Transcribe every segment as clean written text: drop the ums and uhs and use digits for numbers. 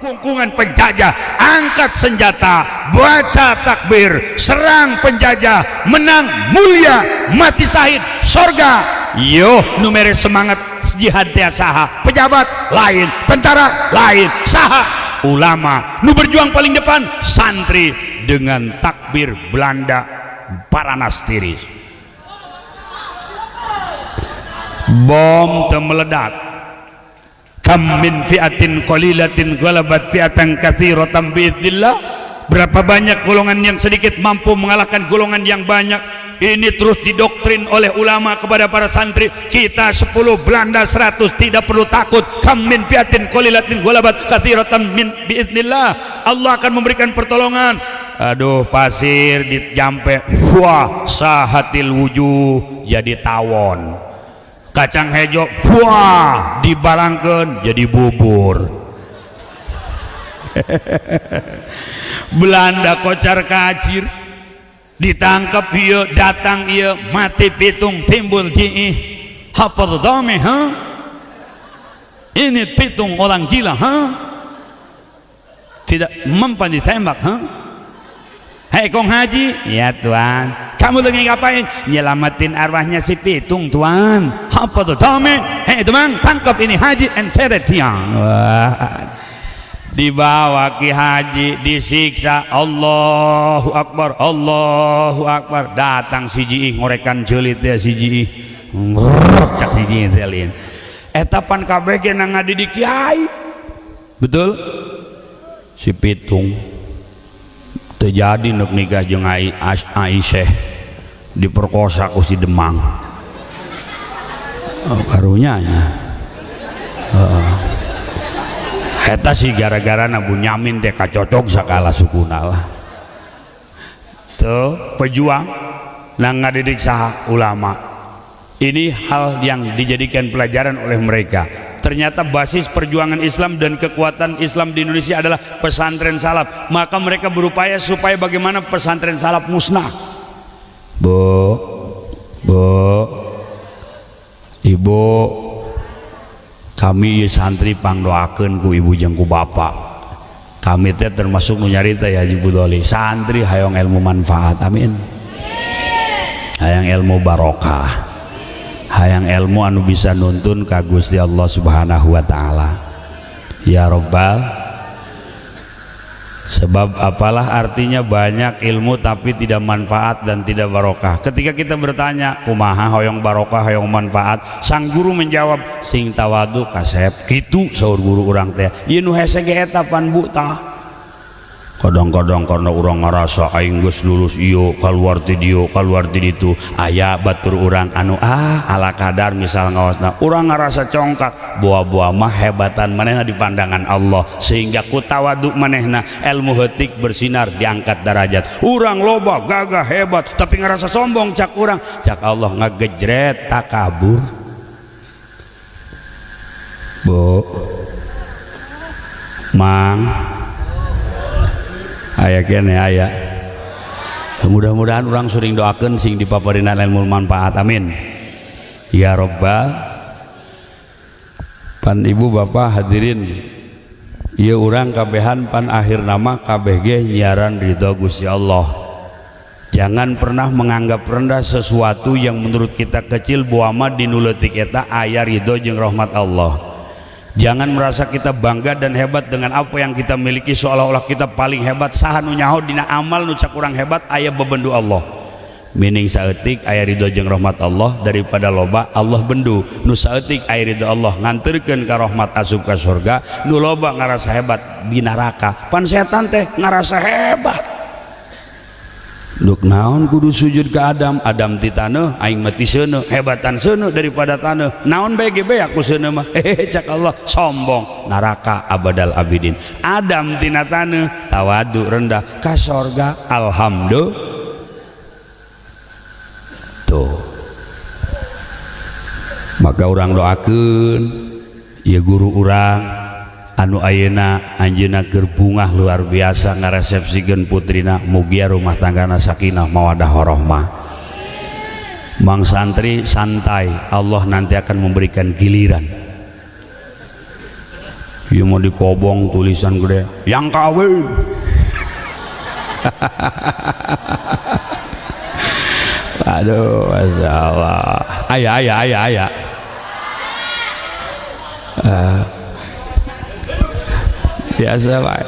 Kungkungan penjajah, angkat senjata, baca takbir, serang penjajah, menang mulia, mati syahid, sorga. Yo nu mere semangat jihad teh saha? Pejabat lain, tentara lain, saha? Ulama. Nu berjuang paling depan santri dengan takbir Belanda paranas tiris. Bom teu meledak. Kam min fi'atin qalilatin ghalabat fi'atan katsiratan biidznillah. Berapa banyak golongan yang sedikit mampu mengalahkan golongan yang banyak. Ini terus didoktrin oleh ulama kepada para santri. Kita 10, Belanda 100, tidak perlu takut. Kam min fi'atin qalilatin ghalabat katsiratan min biidznillah. Allah akan memberikan pertolongan. Aduh, pasir dijampe, wah sahatil wujuh jadi tawon. Kacang hejo, wah dibalangkeun jadi bubur. Belanda kocar kacir, ditangkap ieu, datang ieu, mati pitung timbul jiih. Hafadz dami, ha? Ini pitung orang gila, ha? Tidak mempan ditembak, ha? Hei Kong Haji, ya tuan. Kamu lagi ngapain? Nyelamatin arwahnya si pitung tuan. Apa tuh dame? Hei teman, tangkap ini haji and seret tiang. Wah. Dibawa ki haji, disiksa. Allahu Akbar, Allahu Akbar. Datang si jiih ngorekan jeulit ya si jiih. Cak si jiih teh lain. Eta pan kabeh ge ngadidik kiai. Betul? Si pitung terjadi nuk nikah jeung Aisyah diperkosa ku si Demang. Oh, karunya nya. Eta sih gara-gara na Bunyamin teh kacocok sakala sukuna lah. Tuh pejuang nang ngadidik saha ulama. Ini hal yang dijadikan pelajaran oleh mereka. Ternyata basis perjuangan Islam dan kekuatan Islam di Indonesia adalah pesantren salaf. Maka mereka berupaya supaya bagaimana pesantren salaf musnah. Bu, bu, ibu, kami santri pangdoakeun ku ibu jeung ku bapak. Kami teh termasuk nu nyarita ya Haji Budoli. Santri hayang ilmu manfaat, amin. Hayang ilmu barokah. Hayang ilmu anu bisa nuntun ka Gusti Allah Subhanahu wa taala. Ya Rabbal. Sebab apalah artinya banyak ilmu tapi tidak manfaat dan tidak barokah. Ketika kita bertanya, kumaha hoyong barokah hoyong manfaat, sang guru menjawab, sing tawadu kasep. Kitu saur guru urang teh. Ieu nu hese ge eta pan bu tah. Kadang-kadang karena urang ngarasa aing geus lulus ieu kaluar ti dieu kaluar ti ditu, aya batur urang anu ala kadar misal ngaosna urang ngarasa congkak, boa-boa mah hebatan manehna di pandangan Allah sehingga ku tawadu manehna ilmu heutik bersinar diangkat derajat. Urang loba gagah hebat tapi ngarasa sombong cak urang, cak Allah ngagejret takabur. Bu Mang aya kene aya. Mudah-mudahan orang sering doakeun sing dipaparinan ilmu manfaat, amin ya robbal. Pan ibu bapak hadirin, ieu urang kabehan pan akhir nama kabeh ge nyiaran ridho Gusti Allah. Jangan pernah menganggap rendah sesuatu yang menurut kita kecil, buama di nu leutik eta aya ridho jeung rahmat Allah. Jangan merasa kita bangga dan hebat dengan apa yang kita miliki seolah-olah kita paling hebat. Saha nu nyaho dina amal nu cak urang hebat aya bebendu Allah. Mining saeutik aya ridho jeung rahmat Allah daripada loba Allah bendu. Nu saeutik aya ridho Allah nganterkeun ka rahmat asup ka surga, nu loba ngarasa hebat di neraka. Pan setan teh ngarasa hebat. Duk naon kudu sujud ke Adam, Adam ti taneuh aing mah ti seuneu, hebatan seuneu daripada taneuh. Naon bae ge bae aku seuneu mah. Hehe cak Allah sombong, neraka abadal abidin. Adam tina taneuh tawadu rendah ka sorga, alhamdulillah. Tuh. Maka urang doakeun ieu guru urang anu ayeuna anjeunna keur bungah luar biasa ngaresepsikeun putrina, mugia rumah tanggana sakinah mawadah warahmah. Mang santri santai, Allah nanti akan memberikan giliran. Ieu mah dikobong tulisan gede yang kawin. Aduh, masya Allah. Aya aya aya aya. Biasa pak.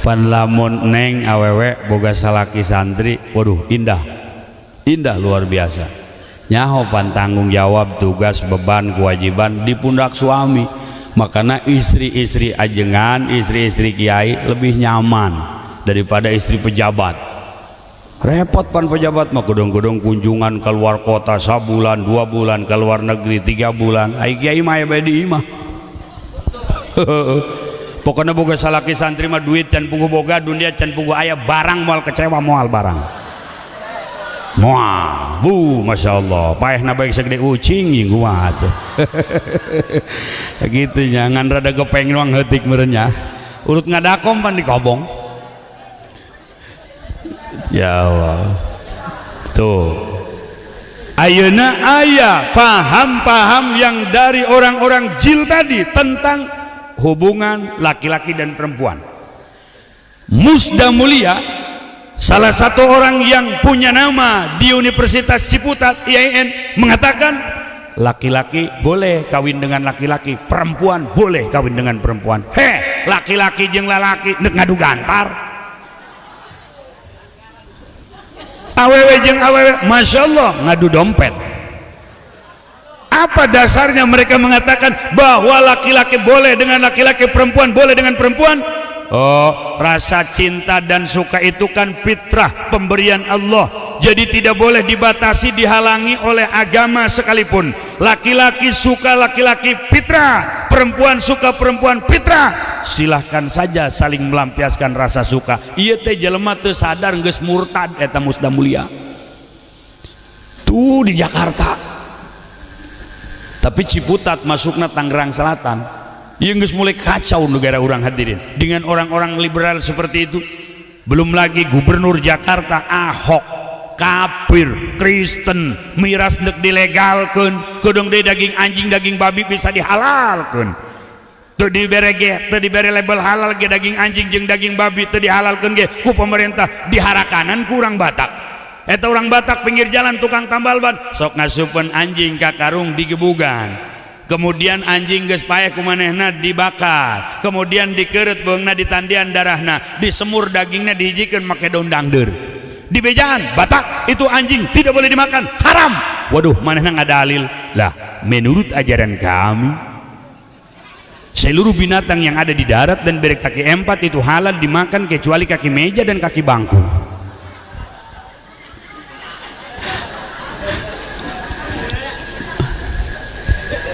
Pan lamun neng awewe boga salaki santri, waduh indah, indah luar biasa. Nyaho pan tanggung jawab tugas beban kewajiban di pundak suami. Makanya istri-istri ajengan, istri-istri kiai lebih nyaman daripada istri pejabat. Repot pan pejabat mah gedung-gedung kunjungan keluar kota sabulan, 2 bulan, keluar negeri 3 bulan. Ai kiai mah aya di imah. Pokoknya boga salaki santri mah duit can puguh boga, dunia can puguh aya, barang moal kecewa moal barang. Moal, bu, masya Allah, paehna bae segede ucing jeung kumaha tuh. Gitu nya, ngan rada gepeng doang heutik meureun nya. Urut ngadakom pan dikobong. Ya Allah. Tuh. Ayeuna aya paham-paham yang dari orang-orang jil tadi tentang hubungan laki-laki dan perempuan. Musda Mulia, salah satu orang yang punya nama di Universitas Ciputat IAIN, mengatakan laki-laki boleh kawin dengan laki-laki, perempuan boleh kawin dengan perempuan. Heh, laki-laki jeung lalaki nek ngadu gantar. Awewe jeung awewe, masya Allah ngadu dompet. Apa dasarnya mereka mengatakan bahwa laki-laki boleh dengan laki-laki, perempuan boleh dengan perempuan? Oh, rasa cinta dan suka itu kan fitrah pemberian Allah. Jadi tidak boleh dibatasi, dihalangi oleh agama sekalipun. Laki-laki suka laki-laki fitrah, perempuan suka perempuan fitrah. Silahkan saja saling melampiaskan rasa suka. Ieu teh jelema teu sadar geus murtad eta Musda Mulia. Tuh di Jakarta. Tapi Ciputat masukna Tangerang Selatan. Ieu geus mulai kacau negara urang hadirin dengan orang-orang liberal seperti itu. Belum lagi gubernur Jakarta Ahok kafir, Kristen, miras nek dilegalkeun, keudung deui daging anjing, daging babi bisa dihalalkeun. Teu dibere ge, teu dibere label halal ge daging anjing jeung daging babi teu dihalalkeun ge ku pemerintah, diharakanan ku urang Batak. Eta orang Batak pinggir jalan tukang tambal ban sok ngasupeun anjing ka karung digebugan. Kemudian anjing geus paeh ku manehna dibakar, kemudian dikeureut beungna ditandian darahna, disemur dagingna dihijikeun make daun dangdeur. Dibejaan Batak itu anjing tidak boleh dimakan, haram. Waduh, manehna ngadalil. Lah, menurut ajaran kami seluruh binatang yang ada di darat dan berkaki 4 itu halal dimakan kecuali kaki meja dan kaki bangku.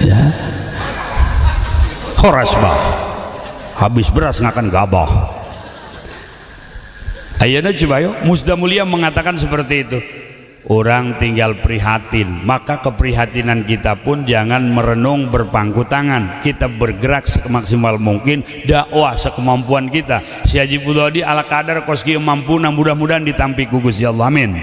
Ya. Horas bah. Habis beras ngakan gabah. Ayeuna coba yo, Musda Mulia mengatakan seperti itu. Orang tinggal prihatin, maka keprihatinan kita pun jangan merenung berpangku tangan. Kita bergerak semaksimal mungkin, dakwah sekemampuan kita. Si Haji Fudhodi ala kadar kos kieu mampu, mudah-mudahan ditampi ku Gusti Allah, amin.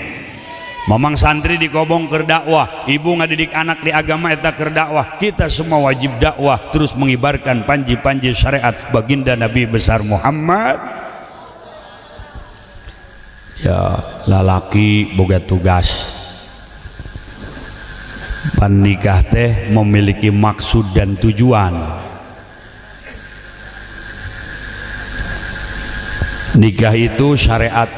Mamang santri dikobong keur dakwah, ibu ngadidik anak di agama eta keur dakwah. Kita semua wajib dakwah, terus mengibarkan panji-panji syariat baginda Nabi besar Muhammad. Ya, lalaki boga tugas. Pan nikah teh memiliki maksud dan tujuan. Nikah itu syariat.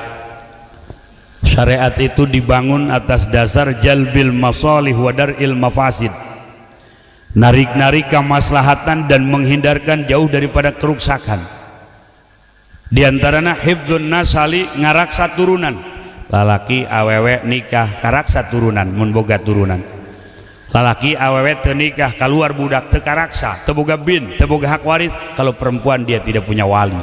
Syariat itu dibangun atas dasar jalbil masalih wa dar'il mafasid. Narik-narik kemaslahatan dan menghindarkan jauh daripada kerusakan. Di antaranya hifdzun nasali, ngaraksa turunan. Lalaki awewe nikah karaksa turunan mun boga turunan. Lalaki awewe teu nikah kaluar budak teu karaksa, teu boga bin, teu boga hak waris. Kalau perempuan dia tidak punya wali.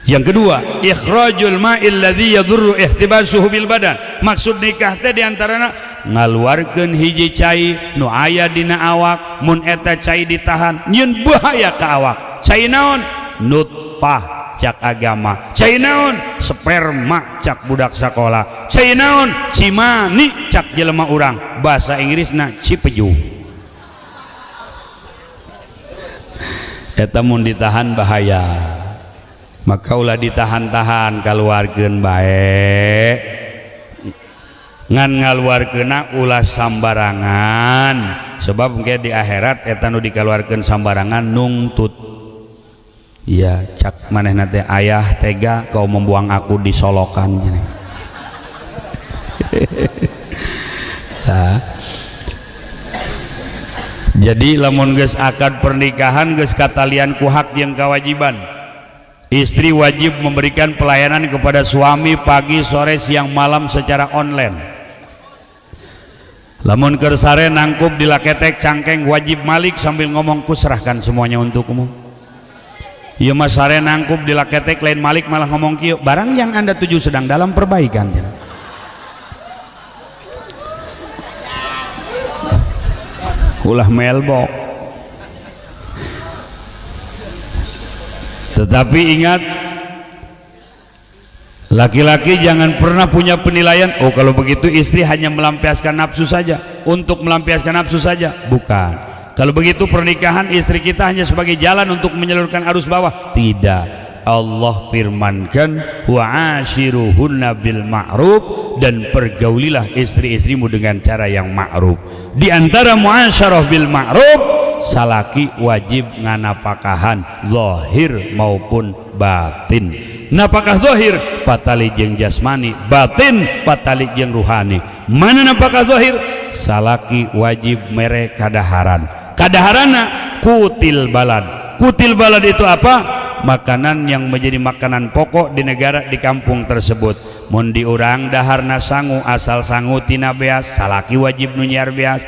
Yang kedua, ikhrajul ma'il ladzi yadurru ihtibasuhu bil badan. Maksud nikah teh di antarana ngaluarkeun hiji cai nu aya dina awak, mun eta cai ditahan nyieun bahaya ka awak. Cai naon? Nutfah cak agama. Cai naon? Sperma cak budak sakola. Cai naon? Cimani cak jelema urang. Bahasa Inggrisna cipeju. Eta mun ditahan bahaya. Maka ulah ditahan-tahan, kaluarkeun bae. Ngan ngaluarkeunna ulah sambarangan, sebab engke di akhirat eta nu dikaluarkeun sambarangan nungtut. Iya, cak manehna teh ayah tega kau membuang aku di solokan cenah. Jadi lamun geus akad pernikahan geus katalian ku hak jeung kewajiban. Istri wajib memberikan pelayanan kepada suami pagi, sore, siang, malam secara online. Lamun keur sare nangkup di laketek cangkeng wajib malik sambil ngomong ku serahkan semuanya untukmu. Ieu mah sare nangkup di laketek lain malik malah ngomong kieu, barang yang Anda tuju sedang dalam perbaikan. Ulah melbok. Tetapi ingat, laki-laki jangan pernah punya penilaian, oh kalau begitu istri hanya melampiaskan nafsu saja, untuk melampiaskan nafsu saja. Bukan. Kalau begitu pernikahan istri kita hanya sebagai jalan untuk menyalurkan arus bawah. Tidak. Allah firmankan wa'ashiruhunna bil ma'ruf, dan pergaulilah istri-istrimu dengan cara yang ma'ruf. Di antara muasyarah bil ma'ruf, salaki wajib nganapakahan zahir maupun batin. Napakah zahir patali jeung jasmani, batin patali jeung ruhani. Mana napakah zahir? Salaki wajib mere kadaharan. Kadaharana kutil balad. Kutil balad itu apa? Makanan yang menjadi makanan pokok di negara, di kampung tersebut. Mun di urang daharna sangu, asal sangu tina beas, salaki wajib nu nyiar beas.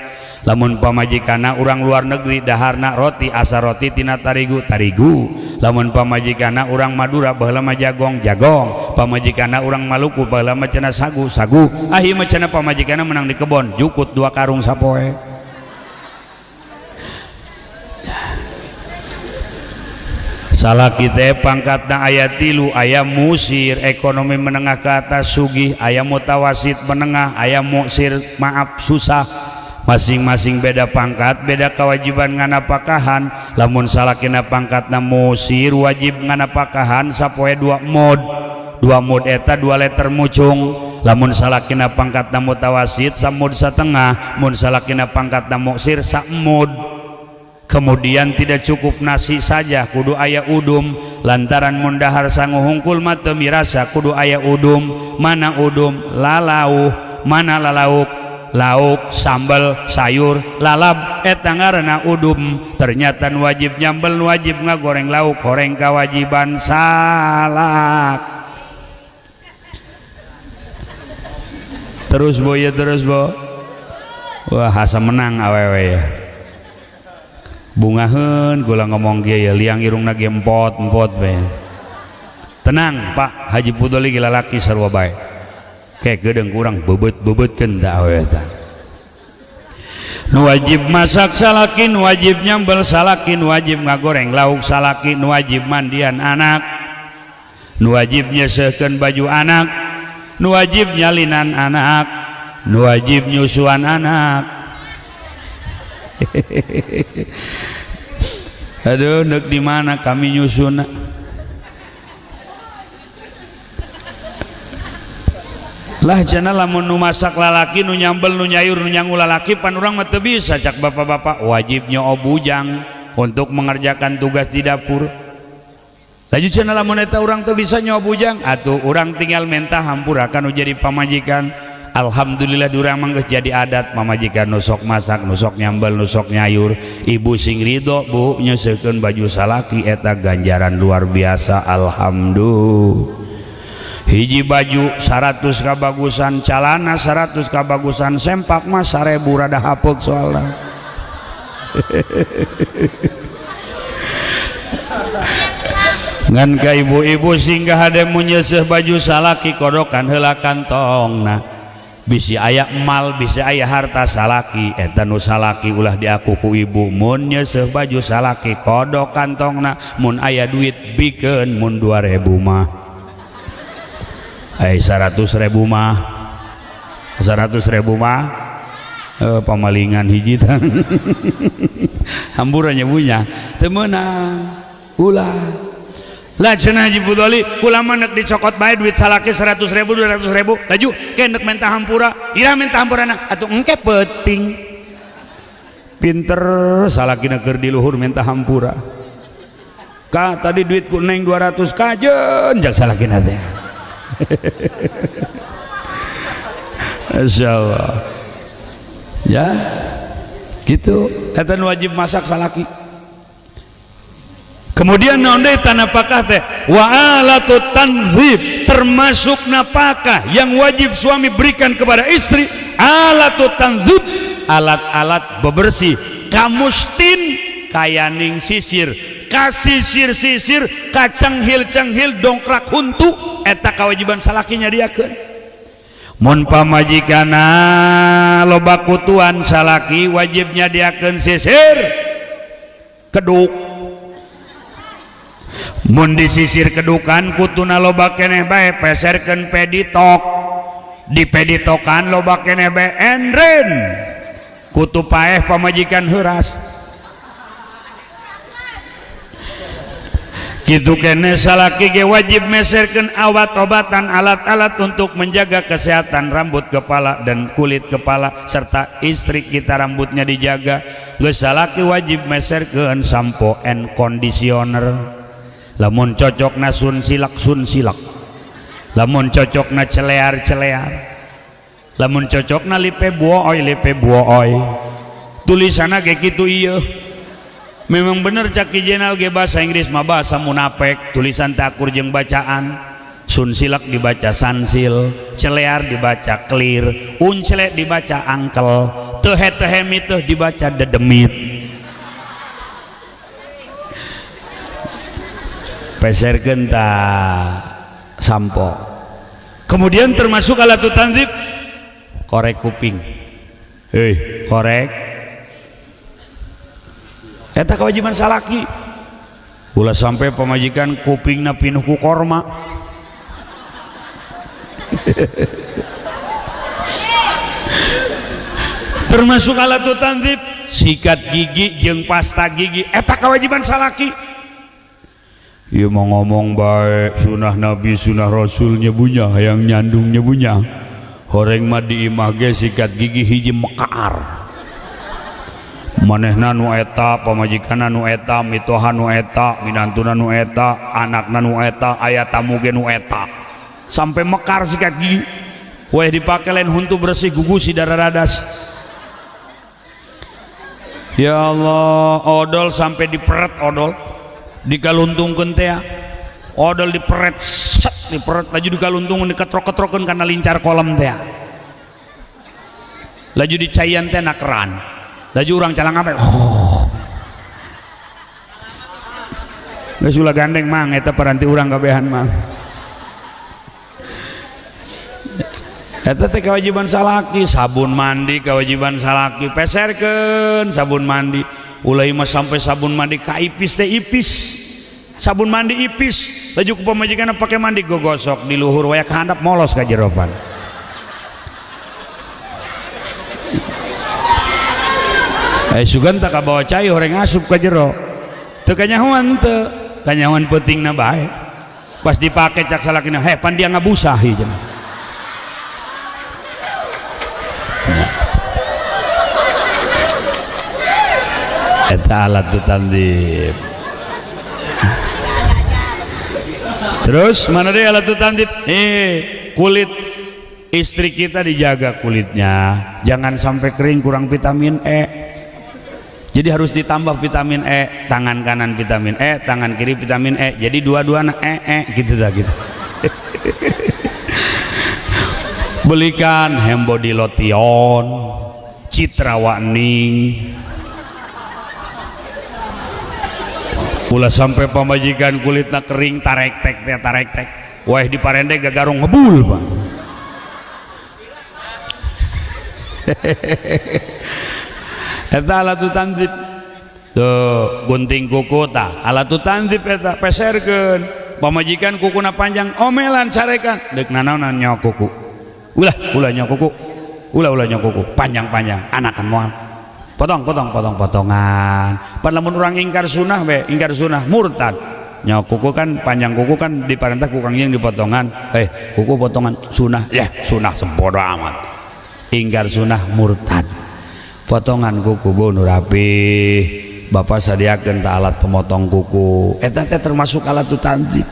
Lamun pamajikana urang luar negeri daharna roti, asal roti tina tarigu, tarigu. Lamun pamajikana urang Madura baheula mah jagong, jagong. Pamajikana urang Maluku baheula mah cenah sagu, sagu. Ah ieu mah cenah pamajikana menang di kebon, jukut 2 karung sapoe. Salaki teh pangkatna aya 3, aya musir ekonomi menengah ke atas sugih, aya mutawasit menengah, aya musir maaf susah. Masing-masing beda pangkat, beda kewajiban nganapakahan. Lamun salakina pangkatna musir wajib nganapakahan sapoe 2 mod. 2 mod eta 2 letter mucung. Lamun salakina pangkatna mutawasit samud satengah, mun salakina pangkatna muksir samud. Kemudian tidak cukup nasi saja, kudu aya udum. Lantaran mun dahar sangu hungkul mah teu mirasa, kudu aya udum. Mana udum? Lalauh. Mana lalauk? Lauk, sambal, sayur, lalap, eta ngaranna udum. Ternyata nu wajib nyambel, nu wajib ngagoreng lauk, horeng kawajiban salak. Terus bo ya, terus bo. Wah, asa menang awewe ya. Bungaheun kula ngomong kieu ya, liang irungna ge empot-empot bae. Tenang Pak Haji Pudoli ge lalaki sarua bae. Kayak gedeng kurang bebet-bebetkeun tah awewe tah. Nu wajib masak salaki, nu wajib nyambel salaki, nu wajib ngagoreng lauk salaki, nu wajib mandian anak, nu wajib nyeuseuhkeun baju anak, nu wajib nyalinan anak, nu wajib nyusuan anak. Aduh, nek di mana kami nyusun? Lah cenah lamun nu masak lalaki, nu nyambel, nu nyayur, nu nyangu lalaki, pan urang mah teu bisa cak bapak-bapak. Wajibnya obujang untuk mengerjakan tugas di dapur. Laju cenah lamun eta urang teu bisa nyobujang, atuh urang tinggal mentah hampura kan nu jadi pamajikan. Alhamdulillah durang mah geus jadi adat pamajikan nu sok masak, nu sok nyambel, nu sok nyayur. Ibu sing ridho bu nyeuseukeun baju salaki, eta ganjaran luar biasa. Alhamdulillah. Hiji baju 100 kabagusan, calana 100 kabagusan, sempak mah 1000 rada hapeuk soalna. Ngan ka ibu-ibu singgah hade mun nyeuseuh baju salaki kodokan heula kantongna. Bisi aya emal, bisi aya harta salaki, eta nu salaki ulah diaku ku ibu. Mun nyeuseuh baju salaki kodok kantongna, mun aya duit bikeun, mun 2000 mah. 100.000 mah, 100.000 mah pamalingan hiji tah. Hamburannya punya teu meunang. Ulah. Lah cenah Haji Fudoli, kula mah nek dicokot bae duit salaki 100 ribu 200 ribu, laju ke nek minta hampura, ira minta hampurana atuh engke peuting. Pinter salakina keur di luhur minta hampura. Ka tadi duit ku neng 200 kajeun jak salakina teh. Insyaallah. Ya. Gitu, eta nu wajib masak salaki. Kemudian naon deui tanapakah teh? Wa alatu tanzib, termasuk napakah yang wajib suami berikan kepada istri, alatu tanzib, alat-alat bebersih, kamustin kayaning sisir, kasisir-sisir, kacenghil-cenghil, dongkrak huntu, eta kewajiban salaki nyadiakeun. Mun pamajikana loba kutuan salaki wajib nyadiakeun sisir keduk. Mun disisir kedukan kutuna loba keneh bae peserkeun peditok, dipeditokan loba keneh bae endren, kutu paeh pamajikan heuras. Kitu kene salaki ge wajib meserkeun awat-obatan alat-alat untuk menjaga kesehatan rambut kepala dan kulit kepala serta istri kita rambutnya dijaga. Geus salaki wajib meserkeun sampo and conditioner. Lamun cocokna sun silak sun silak, lamun cocokna celear celear, lamun cocokna lipe buoy lipe buoy, tulisanna ge kitu ieu. Memang bener cak Ki Jenal ge bahasa Inggris mah bahasa munafik, tulisan takur jeung bacaan. Sun silak dibaca sansil, celear dibaca clear, uncele dibaca angkel, tehe-tehe miteuh dibaca dedemit. Peserkeun ta sampo. Kemudian termasuk alat tanzib korek kuping. Hei, korek. Eta kewajiban salaki. Ulah sampai pamajikan kupingna pinuh ku korma. Termasuk alat tanzib sikat gigi jeung pasta gigi, eta kewajiban salaki. Ieu mau ngomong baik sunah nabi sunah rasulnya bunya hayang nyandungnya bunya. Horeng mah di imah ge sikat gigi hiji mekar. Manehna nu eta, pamajikanna nu eta, mitoha nu eta, minantuna nu eta, anakna nu eta, aya tamu ge nu eta. Sampai mekar sikat gigi. Weh dipake lain huntu bersih gugu si dararadas. Ya Allah, odol sampai diperet odol. Dikaluntungkeun teh odol diperet set diperet laju dikaluntungkeun diketrok-ketrokeun kana lincar kolam teh laju dicaian teh na keran laju urang calang apa geus ulah gandeng mang eta paranti urang kabehan mang eta teh kewajiban salaki. Sabun mandi kewajiban salaki, peserkeun sabun mandi. Ulah mah sampai sabun mandi ka ipis teh ipis, sabun mandi ipis laju ku pamajikanna pake mandi gogosok di luhur waya ka handap molos ka jeropan. Sugan tak kabawa cai horeng asup ka jero teu kanyahoan teu kanyahoan peutingna bae pas dipake cak salakina heh pan dia ngabusahi cenah. Eta alat tanzib. Terus mana deh alat tanzib? Kulit istri kita dijaga kulitnya, jangan sampai kering kurang vitamin E. Jadi harus ditambah vitamin E, tangan kanan vitamin E, tangan kiri vitamin E. Jadi dua-duanya E E gitu dah gitu. Belikan Hembody Lotion, Citra Waning. Ulah sampai pamajikan kulitna kering tarek tek teh tarek tek. Wah di parende gagarung ngebul pak. Eta alat tanzib. Tuh gunting kuku tah alat tanzib eta peserkeun. Pamajikan kukuna panjang omelan carekan deuk nanaonan nyok kuku. Ulah ulah nyok kuku. Ulah ulah nyok kuku panjang-panjang anakan moal. Potong potong potong potongan. Pan lamun urang ingkar sunah we, ingkar sunah murtad. Nya kuku kan panjang kuku kan diparentah ku Kangjeng dipotongan. Kuku potongan sunah ya sunah sebodoh amat. Ingkar sunah murtad. Potongan kuku bu nu rapih. Bapak sadiakeun ta alat pemotong kuku. Eta teh termasuk alat tanzim.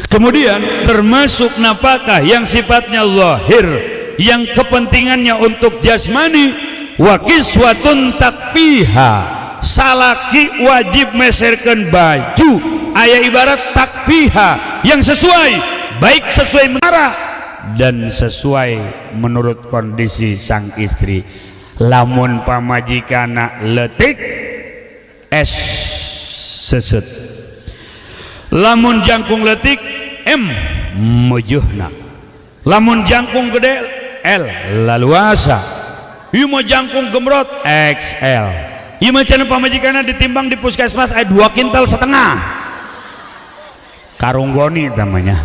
Kemudian termasuk nafkah yang sifatnya zahir, yang kepentingannya untuk jasmani, wa kiswatun takfiha. Salaki wajib meserkeun baju aya ibarat takfiha yang sesuai, baik sesuai menara dan sesuai menurut kondisi sang istri. Lamun pamajikana leutik S seset, lamun jangkung leutik M mujuhna, lamun jangkung gede L laluasa, ieu mah jangkung gemrot XL. Ieu mah cenah pamajikanna ditimbang di puskesmas aya 2,5 kintal. Karunggoni namanya.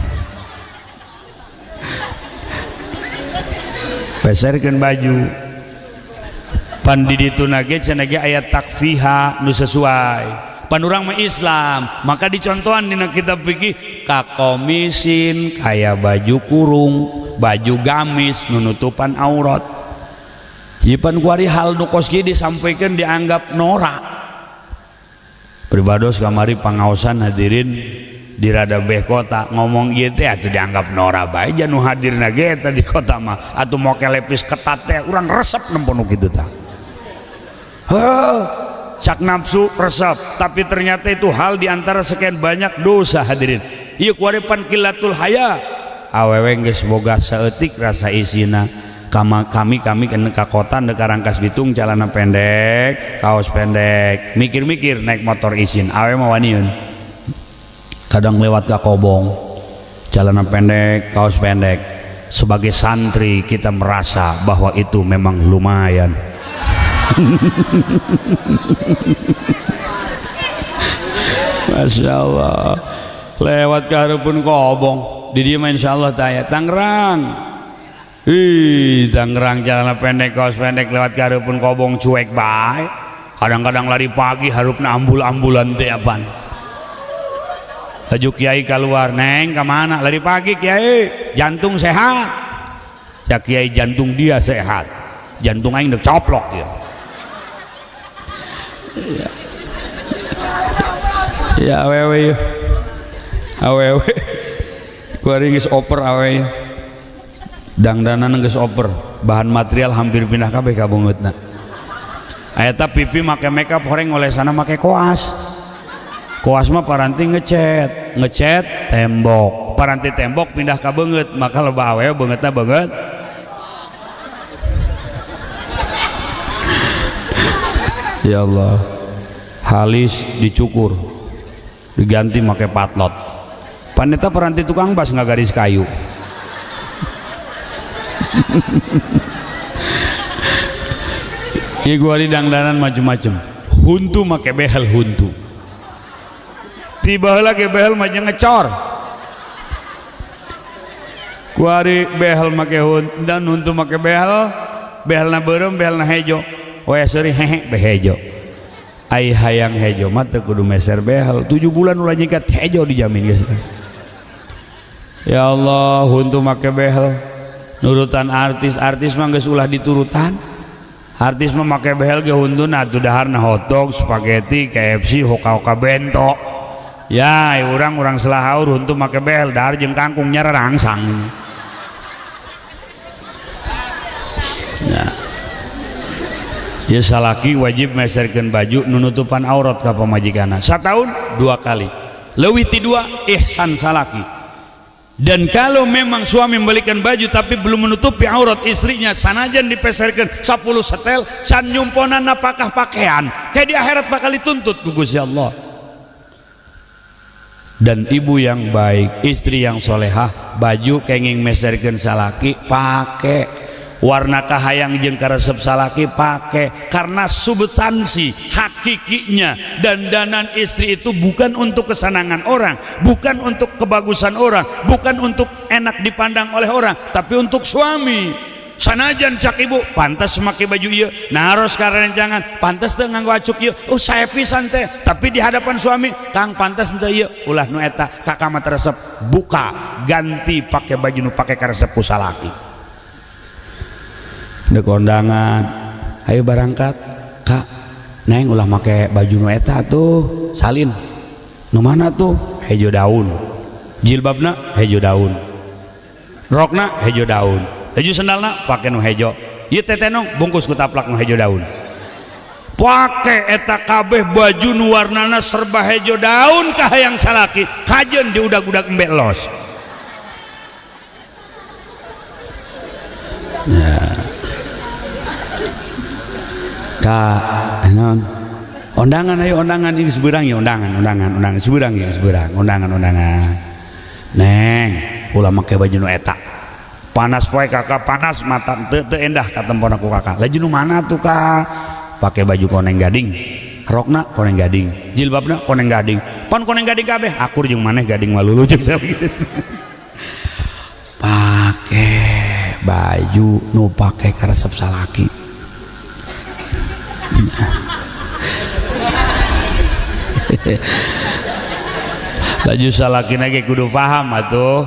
Peserkeun baju. Pan di dituna ge cenah ge aya takfiha nu sesuai. Pan urang mah Islam, maka dicontohan dina kitab fikih kakomisin kaya baju kurung, baju gamis nu nutupan aurat. Jipan kuari hal nu kos kieu disampaikan dianggap norak. Pribados kamari pangaosan hadirin di rada beh kota ngomong ieu teh atuh dianggap norak bae ja nu hadirna ge eta di kota mah atuh moke lepis ketat teh urang resep nempo nu kitu tah. Heuh, cak nafsu resep, tapi ternyata itu hal di antara sekian banyak dosa hadirin. Ieu kuari pan kilatul haya. Awewe geus boga saeutik rasa isina. Kami ke kota ke Rangkas Bitung celana pendek, kaos pendek, mikir-mikir naik motor isin, awe mah waniun. Kadang lewat ke Kobong, celana pendek, kaos pendek. Sebagai santri kita merasa bahwa itu memang lumayan. Masya Allah, lewat ke hareupeun Kobong, di dieu mah insyaallah taya Tangerang. Ih, Tangerang celana pendek, kaos pendek lewat ke hareupeun Kobong cuek bae. Kadang-kadang lari pagi harupna ambul-ambulan teh apaan. Laju kiai keluar, neng ka mana? Lari pagi kiai, jantung sehat. Ya kiai jantung dia sehat. Jantung aing deuk coplok ya. Ya awewe ya. Awewe. Kuari geus oper awewe. Dangdanan geus oper, bahan material hampir pindah kabeh ka beungeutna. Eta pipi make makeup horeng ngolesana make koas. Koas mah paranti ngecet, ngecet tembok. Paranti tembok pindah ka beungeut, maka loba awewe beungeutna beungeut. Ya Allah, halis dicukur, diganti make patlot. Paneta paranti tukang bas ngagaris kayu. Ieu gua di dangdanan macem-macem. Huntu make behel huntu. Tiba heula ge behel mah jeung ngecor. Kuari behel make huntu dan huntu make behel, behelna beureum, behelna hejo. Weh seuri hehe behejo. Ai hayang hejo mah teu kudu meser behel. 7 bulan ulah nyikat hejo dijamin geus. Ya Allah, huntu make behel. Nurutan artis-artis mah geus ulah diturutan. Artis mah make behel ge huntuna atuh daharna hotdog, spaghetti, KFC, hoka-hoka bento. Ya, urang-urang selahaur huntu make behel dahar jeung kangkung nyararangsang. Nah. Ya salaki wajib meserkeun baju nunutupan aurat ka pamajikanna. Sataun 2 kali. Leuwih ti 2 ihsan salaki. Dan kalau memang suami membelikan baju tapi belum menutupi aurat istrinya, sanajan dipeserkan 10 setel, san nyumponan napakah pakaian, kayak di akhirat bakal dituntut ku Gusti Allah. Dan ibu yang baik, istri yang solehah, baju kenging meserkeun salaki pake, warna kahayang jeung karesep salaki pake, karena substansi hakikinya dandanan istri itu bukan untuk kesenangan orang, bukan untuk kebagusan orang, bukan untuk enak dipandang oleh orang, tapi untuk suami. Sanajan cak ibu pantas make baju ieu, naros ka rencangan pantas teu nganggo acuk ieu. Oh sae pisan teh, tapi di hadapan suami Kang pantas teu ieu, ulah nu eta kakak mah resep, buka ganti pakai baju nu pake karesep ku salaki. Deuk kondangan, ayo barangkat kak, neng ulah make baju nu eta tuh, salin. Nu mana tuh? Hejo daun. Jilbabna hejo daun. Rokna hejo daun. Hejo sendalna pake nu hejo. Ieu teh tenong bungkus ku taplak nu hejo daun. Pake eta kabeh baju nu warnana serba hejo daun kahayang salaki, kajeun diudag-udag embe los. Ya. Ka naon? Undangan ayo undangan ini seberang ya undangan undangan undangan seberang ya seberang undangan undangan. Neng, ulah make baju nu eta. Panas poe kakak panas mata teu teu endah katempon aku kakak. Laju nu mana tuh kak? Pakai baju koneng gading, rokna koneng gading, jilbabna koneng gading. Pan koneng gading kabeh, akur jeung maneh gading malulu jeung sakitu. Pake baju nu pake karesep salaki. Laju salakina ge kudu paham atuh.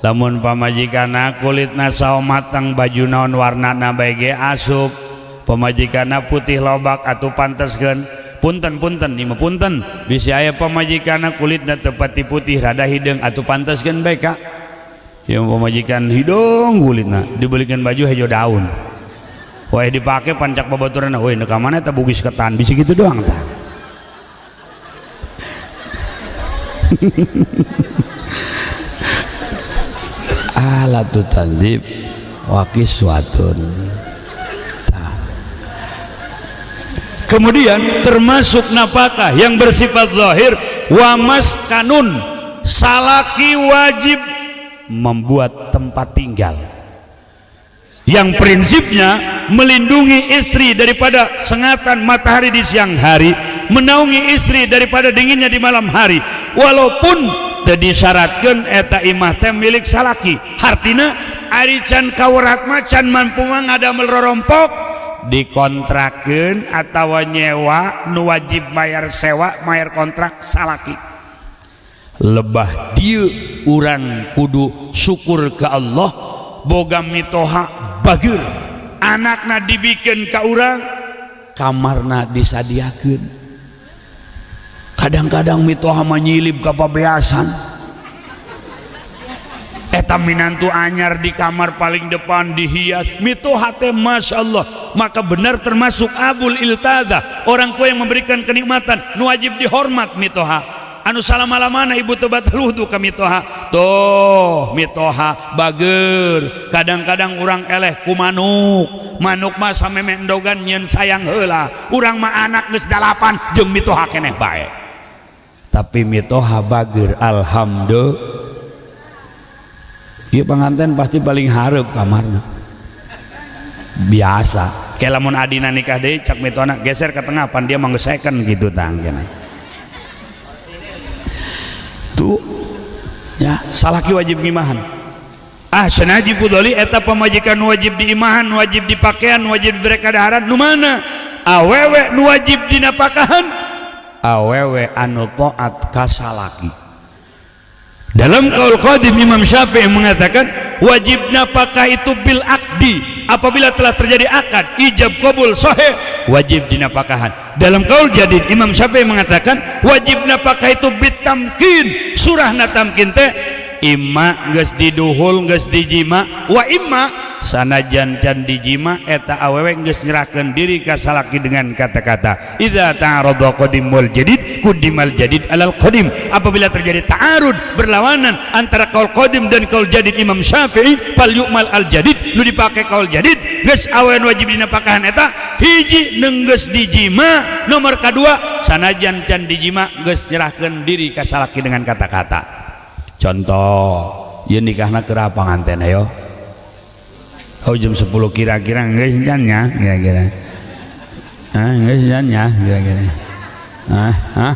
Lamun pamajikanna kulitna sawo mateng baju naon warnana bae ge asup, pamajikanna putih lobak atuh panteskeun. Punten punten ieu mah punten, bisi aya pamajikanna kulitna teu pati putih rada hideung atuh panteskeun bae ka. Ieu pamajikan hideung kulitna dibelikeun baju hejo daun. Wae dipake pancak babaturanna, euy nu ka mana eta bugis ketan, bisi kitu doang tah. Alatu tandib wa kiswatun. Kemudian termasuk nafkah yang bersifat zahir wa maskanun, salaki wajib membuat tempat tinggal yang prinsipnya melindungi istri daripada sengatan matahari di siang hari, menaungi istri daripada dinginnya di malam hari, walaupun teu disyaratkeun eta imah teh milik salaki. Hartina ari can kawerat mah can mampu mah ngadamel rorompok, dikontrakeun atawa nyewa, nu wajib bayar sewa bayar kontrak salaki. Lebah dieu urang kudu syukur ka Allah boga mitoha bageur, anakna dibikeun ka urang, kamarna disadiakeun. Kadang-kadang mitoha mah nyilib ka pabeasan, eta minantu anyar di kamar paling depan dihias mitoha teh masyaallah. Maka benar termasuk abul iltadah, orang tua yang memberikan kenikmatan nu wajib dihormat mitoha. Anu salama-lamana ibu teu batal wudu ka mitoha tuh, mitoha bager. Kadang-kadang urang eleh ku manuk, manuk mah sameme endogan nyeun sayang heula, urang mah anak geus 8 jeung mitoha keneh bae. Tapi mitoha bager alhamdulillah. Ieu panganten pasti paling hareup kamarna. Biasa kayak lamun adina nikah deui cak mitohana geser ke tengah pan dia mah geus second gitu tah keneh. Tuh ya, salaki wajib ngimahan. Ah senaji fudoli eta pamajikan wajib diimahan, wajib dipakaian, wajib diberi kadaharan. Nu mana awewe nu wajib dinapakahan? Awewe anu taat ka salaki. Dalam qaul qadim Imam Syafi'i mengatakan wajib napakah itu bil akdi, apabila telah terjadi akad ijab qabul sahih wajib dinafkahan. Dalam qaul jadid Imam Syafi'i mengatakan wajib napakah itu bitamkin, surahna tamkin teh imma geus diduhul geus dijima, wa imma sanajan can dijima eta awewe geus nyerahkeun diri ka salaki dengan kata-kata idza ta'arada qadimul jadid qudimal jadid alal qadim. Apabila terjadi ta'arud berlawanan antara qaul qadim dan qaul jadid Imam Syafi'i, fal yu'mal al jadid, nu dipake qaul jadid geus awewe wajib dinafkahan eta hiji geus dijima, nomor kadua sanajan can dijima geus nyerahkeun diri ka salaki dengan kata-kata. Contoh ieu nikahna keur apa nganten ayo? Oh jam 10 kira-kira geus can nya kira-kira. Ah geus can nya kira-kira. Ah ah.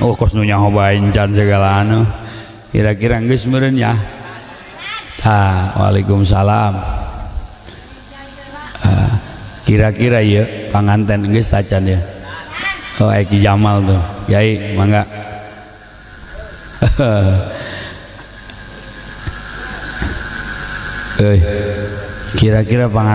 Oh kos nu nyaho bae can segala anu. Kira-kira geus meureun nya. Tah, waalaikumsalam. Kira-kira ya panganten geus tacan ya. Oh, Eki Jamal tuh. Yai, mangga. Kira-kira panganten